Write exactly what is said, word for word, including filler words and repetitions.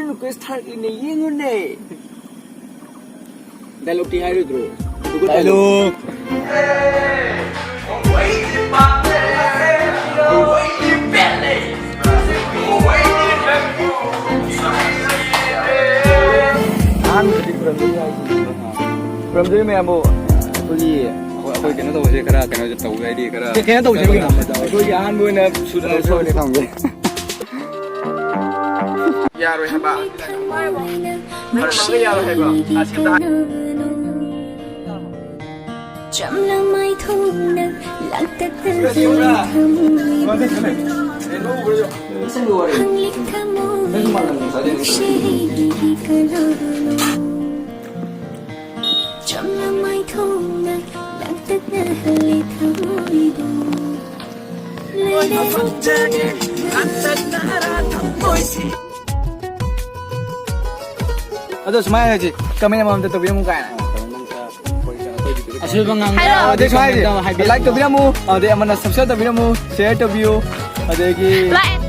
Request ꯊꯥꯔꯛꯂꯤꯅꯦ, ꯌꯦꯡꯉꯨꯅꯦ꯫ Dialogue ꯇꯤ ꯍꯥꯏꯔꯣꯏꯗ꯭ꯔꯣ? Dialogue. ꯑꯍꯥꯟꯕꯗꯤ ꯄꯨꯔꯝꯗꯣꯏꯅꯤ ꯍꯥꯏꯁꯤꯅꯤ꯫ ꯄꯨꯔꯝꯗꯣꯏꯅꯤ ꯃꯌꯥꯝꯕꯨ꯫ ꯑꯩꯈꯣꯏꯒꯤ, ꯑꯩꯈꯣꯏ ꯀꯩꯅꯣ ꯇꯧꯕꯁꯦ ꯈꯔ ꯀꯩꯅꯣ ꯇꯧꯒꯦ ꯍꯥꯏꯗꯤ ꯈꯔ ꯀꯩꯅꯣ ꯇꯧꯁꯦ ꯀꯩꯅꯣ꯫ ꯑꯩꯈꯣꯏꯒꯤ ꯑꯍꯥꯟꯕ ꯑꯣꯏꯅ ꯁꯨꯗꯅ ꯁꯣꯏꯅ ꯊꯝꯒꯦ꯫ ꯌꯥꯔꯣꯏ ꯍꯥꯏꯕ꯫ ꯃꯔꯝ ꯑꯃꯒ ꯌꯥꯔꯣꯏ ꯍꯥꯏꯕ꯫ ꯑꯁꯤꯗ ꯍꯥꯏ- ꯆꯝꯂꯝ ꯃꯥꯏꯊꯣꯡꯅ ꯂꯥꯡꯇꯛꯅ ꯊꯃꯣꯏꯗꯣ꯫ ꯍꯪꯂꯤ ꯊꯃꯣꯏ ꯅꯨꯡꯁꯤ ꯑꯩꯒꯤ ꯀꯅꯥꯅꯣ? ꯆꯝꯂꯝ ꯃꯥꯏꯊꯣꯡꯅ ꯂꯥꯡꯇꯛꯅꯍꯜꯂꯤ ꯊꯃꯣꯏꯗꯣ꯫ ꯑꯗꯣ ꯁꯨꯃꯥꯏꯅ ꯍꯥꯏꯁꯤ, comment ꯑꯃꯃꯝꯇ ꯇꯧꯕꯤꯔꯝꯃꯨ ꯀꯥꯏꯅ꯫ ꯑꯁꯣꯏꯕ ꯉꯥꯡꯕ ꯍꯥꯏꯔꯛꯑꯣ꯫ ꯑꯗꯩ ꯁꯨꯃꯥꯏꯅ ꯍꯥꯏꯁꯤ, comment ꯑꯃ ꯍꯥꯏꯕꯤꯔꯝꯃꯨ꯫ Like ꯇꯧꯕꯤꯔꯝꯃꯨ, ꯑꯗꯩ ꯑꯃꯅ subscribe ꯇꯧꯕꯤꯔꯝꯃꯨ, share ꯇꯧꯕꯤꯌꯨ, ꯑꯗꯒꯤ like꯫